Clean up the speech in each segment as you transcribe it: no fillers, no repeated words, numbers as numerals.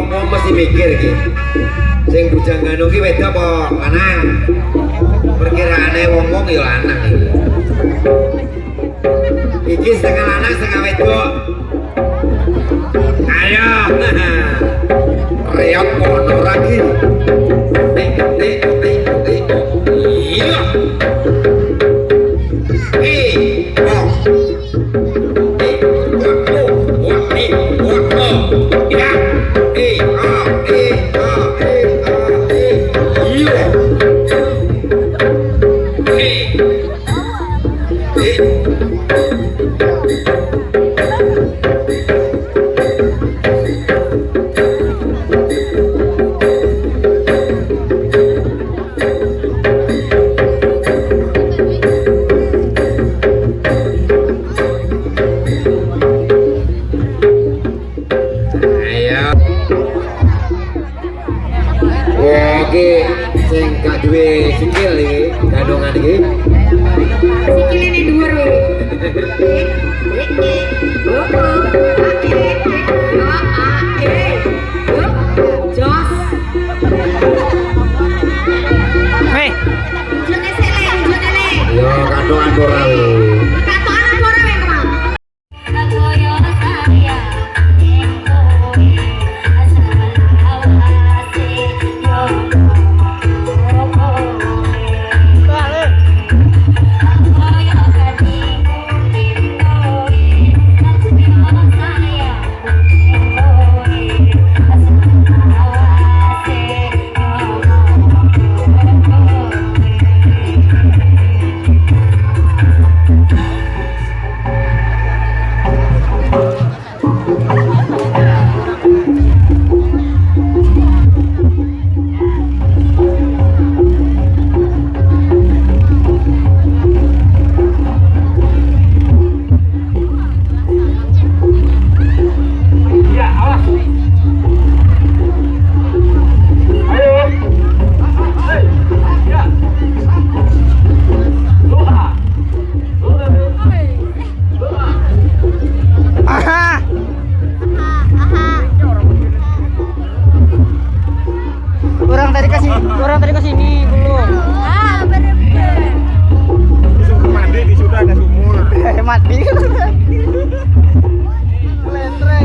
wong-wong mesti mikir iki. Sing bujang gandung ki wedok apa lanang? Perkiraane wong-wong ya lanang iki. Iki setengah lanang setengah wedok. Ayo. Reok kono lagi. Eh eh eh eh. Iya. Eh, oh. Eh, oh, oh, eh, oh, oh. Ya. Eh, oh, eh, oh, eh, oh, eh. Iya. Eh. Eh. Ayo. Wah, iki sing gak duwe sikil iki, gandongan iki. Sikile ning dhuwur kowe. E E O O A E O A E O Jos. Hei, Unjukne sik le, unjukne le. Ya katokan ora we. Katokan apa ora kowe kemang? Ya, awas. Ayo. Hei. Ya. Dua. Dua. Dua. Aha. Orang tadi ke sini belum. Ah, bener. Disuruh mandi di situ ada sumur. Mati. Letre.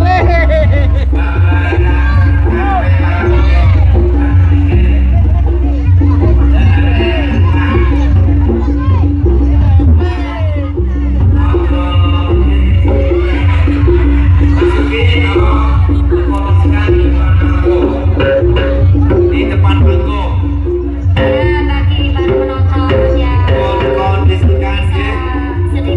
Letre. Di depan panggung. Bagi para penonton yang Kondisikan nggih. sedikit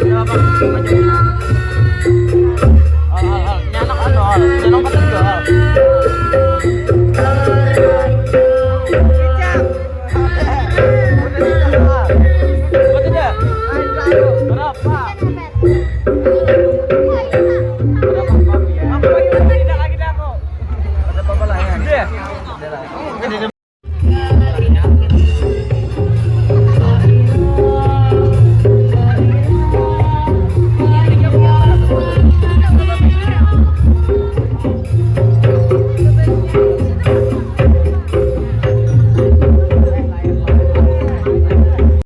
Berapa?